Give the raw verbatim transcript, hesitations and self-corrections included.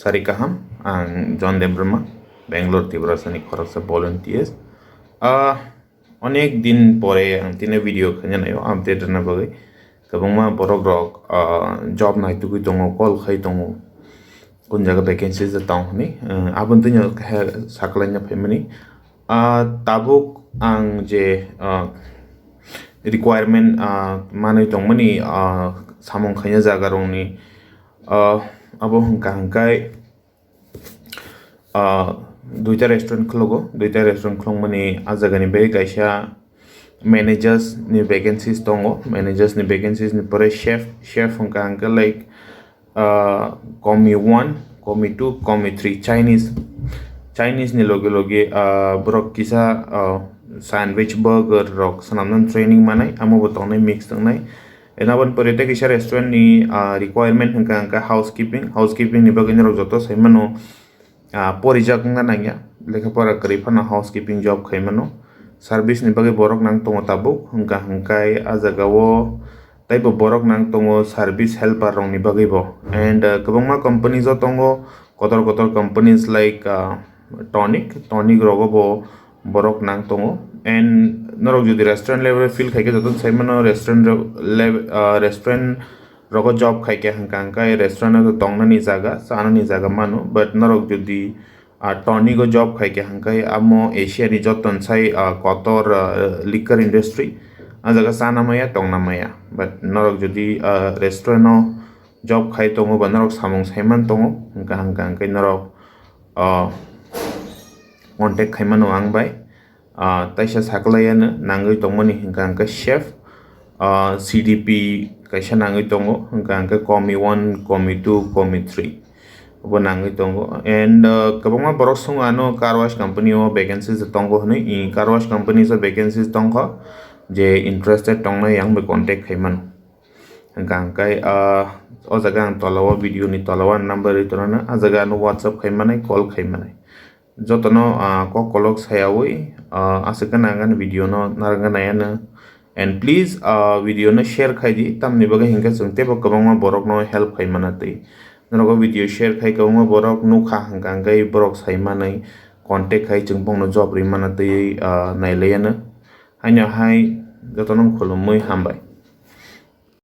Sari kaham, ang John Debbarma, Bangalore, Tiprasani khoroksa volunteers. Ah, onek din pore ang tini video khaina naio update rwna bagwi. Kwbangma borok rok, ah, job naitugwi tongo, call khai tongo, kun jaga vacancies tong hwnwi. Ah, aboni twi no khe saklaina phaimani. Ah, tabuk ang je, ah, requirement, ah, manwi tongmani, ah, samung khaina jaga rokni, ah, abo hwnkha hwnkhe, ah, duita restaurant khwlogo, duita restaurant khwlwngmani ah jagani bagwi kaisa managers ni vacancies tongo, managers ni vacancies ni pore chef, chef hwnkha hwnkhe like, ah, komi one, komi two, komi three, Chinese, Chinese ni loge loge, ah, borok kisa, ah, sandwich, burger rok swnamnani training manai, amo bo tongnai, mix tongnai. Eno aboni pore tei kisa restaurant ni, ah, requirement hwnkha hwnkhe housekeeping, housekeeping ni bagwi norok joto sai mano, ah, porijak wngna nangya, lekha pora kwrwi phano housekeeping job khai mano. Service ni bagwi borok nang tongo tabuk, hwnkha hwnkhe ah jaga o teibo borok nang tongo service helper rokni bagwi bo. And, ah, kwbangma companies o tongo, kotor kotor companies like, ah, Tonic, Tonic rogo bo borok nang tongo. And norok jodi restaurant level o feel khaikhe joto sai mano restaurant level, ah, restaurant rogo job khaikhe hwnkha hwnkhe restaurant o tongnani jaga, chanani jaga mano. But norok jodi, ah, Tonic o job khaikhe hwnkhe amo Asia ni joto sai, ah, kotor, ah, liquor industry, ah jaga chana maya, tongna maya. But norok jodi, ah, restaurant o job khai tongo ba norok samung saiman tongo, hwnkha hwnkha hwnkhe norok, ah, contact khaimano ang bai. Ah, taisa saklaiano nangwi tongmani hwnkha hwnkhe chef, ah, C D P kaisa nangwi tongo, hwnkha hwnkhe komi one, komi two, komi three bo nangwi tongo. And, ah, kwbangma borok swngo ano car wash company o vacancies tongo hwnwi, i car wash company o vacancies tongkha, je interested tongnai ang bai contact khaimano. Hwnkha hwnkhe, ah, o jaga ang tola o video ni tola o ang number rwi tongo, ah jaga ano WhatsApp khai manai, call khai manai. Jotono, ah, kok kolok sayawi, ah, aswk gana gana video no narwk gana yano. And please, ah, video no share khai di, tamni bagwi hwnkhe chwng teibo kwbangma borok no help khai mana twi. Norok o video share khai kwbangma borok nukha hwnkha hwnkhe borok sai manwi contact khai chwng bongno job rwi mana twi, ah, nailai yano. Haino hai jotono khulumwi hambai.